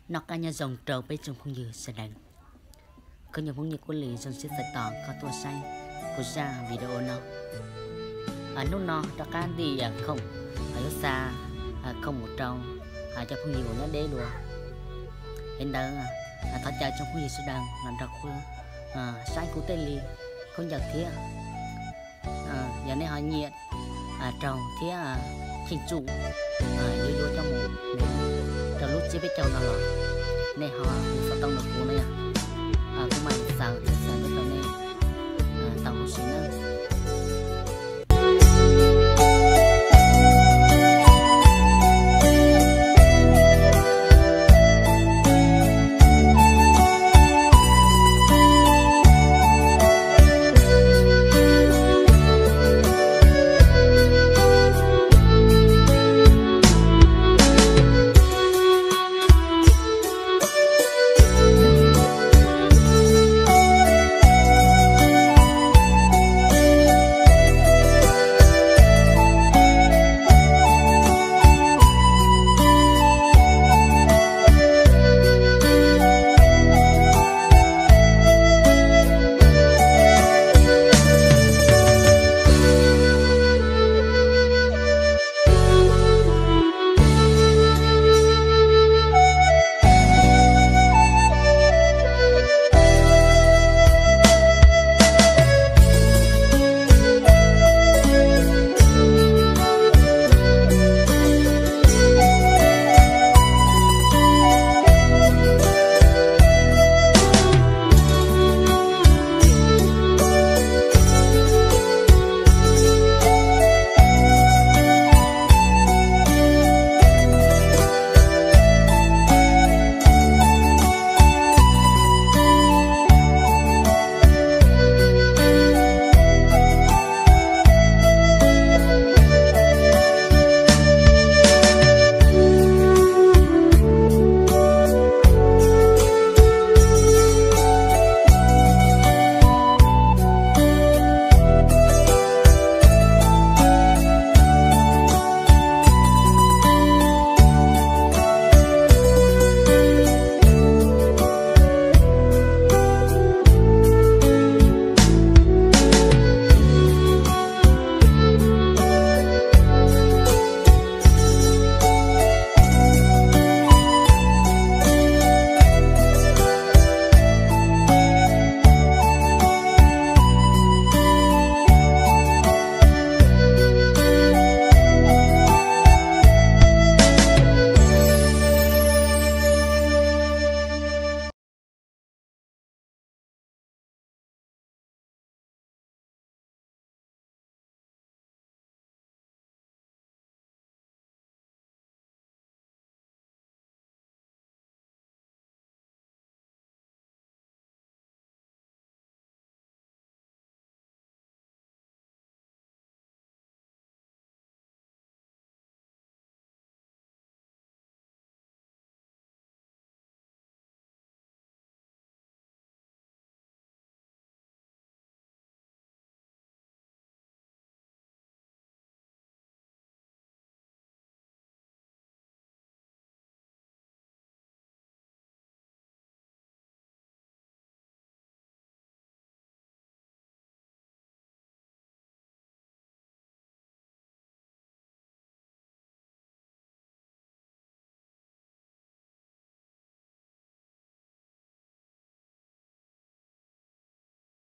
Noj qab nyob zoo rau peb tsoom phooj ywg sawv daws. Kuv yog Hmoob Nyiaj Kub Lis, zoo siab txais tos koj tuaj saib kuv zaj video no. Hnub no rov qab nti khoom, yuav xa khoom mus rau cov phooj ywg uas nyob deb dua. Li ntawd, thov caw tsoom phooj ywg sawv daws los nrog kuv saib kuv tej li khaub ncaws thiab. Yog nej ho nyiam raug thiab cheem tsum yuav yuav coj mus rau lub tsiab peb caug no los nej ho hu xov tooj rau kuv na yom. Kuv mam xaws thiab xa tuaj rau nej tau huv si nawb.